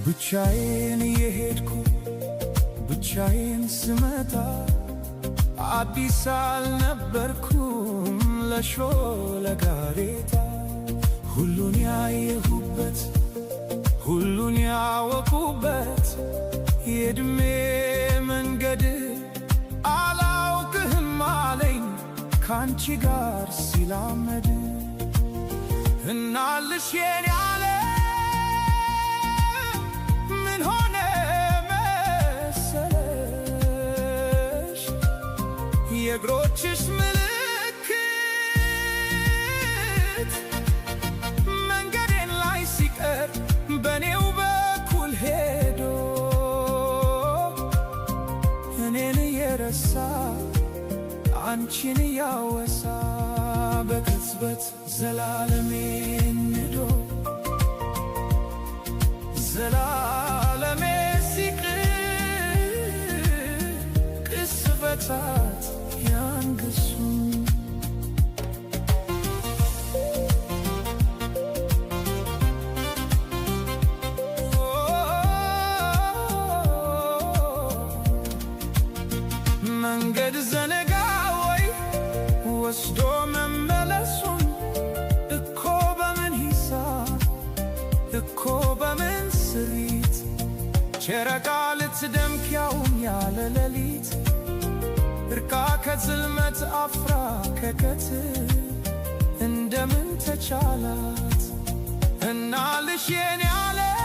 ብቻዬን እየሄድኩ ብቻዬን ስመጣ፣ አዲስ አልነበርኩም ለሾለ ጋሬጣ። ሁሉን ያየሁበት፣ ሁሉን ያወቁበት የዕድሜ መንገድ አላውቅህም አለኝ ካንቺ ጋር ሲላመድ። እናልሽ የኔ ዓለም፣ ምን ሆነ መሰለሽ፣ የእግሮችሽ ምልክት መንገዴን ላይ ሲቀር በኔው በኩል ሄዶ፣ እኔን እየረሳ አንቺን እያወሳ፣ በቅጽበት ዘላለሜን ንዶ፣ ዘላለሜ ሲቅር ቅጽበታት ያንግሱ። መንገድ ዘነጋ ወይ ወስዶ መመለሱን? እኮ በምን ሂሳብ፣ እኮ በምን ስሪት፣ ጨረቃ ልትደምቅ ያውም ያለ ሌሊት፣ እርቃ ከጽልመት አፍራ ከቀትር እንደምን ተቻላት? እናልሽ የኔ ዓለም፣